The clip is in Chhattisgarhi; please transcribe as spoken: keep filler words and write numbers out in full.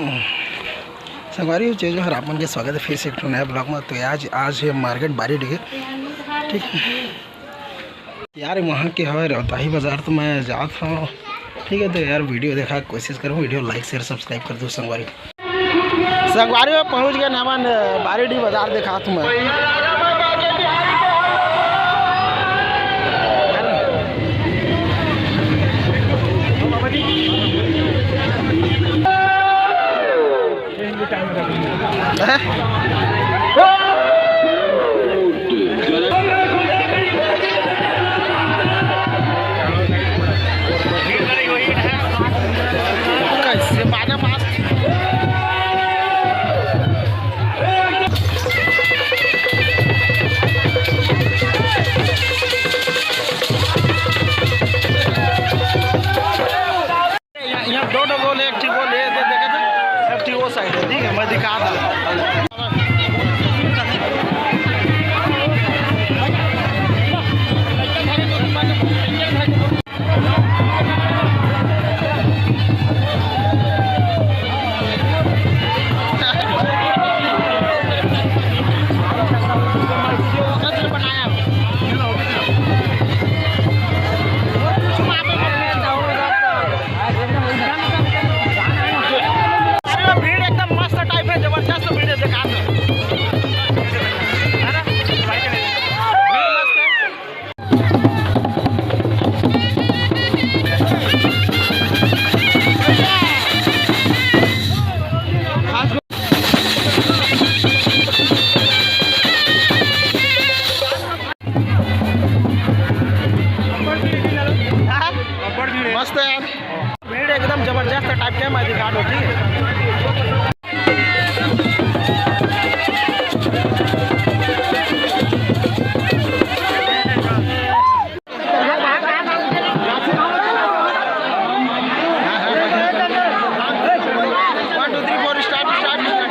संगवारी हो, जय जोहार, आप मन के स्वागत हे फिर से एक ठो नया vlog में। तो आज, आज हे market बारीडीह, ठीक हे यार, वहाँ के हवे रौताही बाजार, तो मैं जात हूँ, ठीक हे। तो यार, video देखा कोशिश करूँ, video like, share, subscribe कर दो संगवारी। संगवारी हो, पहुँच गए हमन बारीडीह बाजार, देखात हूँ मैं। यहाँ, यहाँ दो ठो गोल हे, एक ठो गोल हे, दे-, देखे थे? एक ठो वो side हे, ठीक हे, मैं दिखा दूँ। अरे, भीड़ एकदम मस्त type हे, जबरदस्त भीड़ हे, देखा दो। है ना? भीड़ मस्त हे। मस्त हे यार, भीड़ एकदम जबरदस्त type के, मैं दिखा दूँ, ठीक हे। One, two, three, four, start, start, start.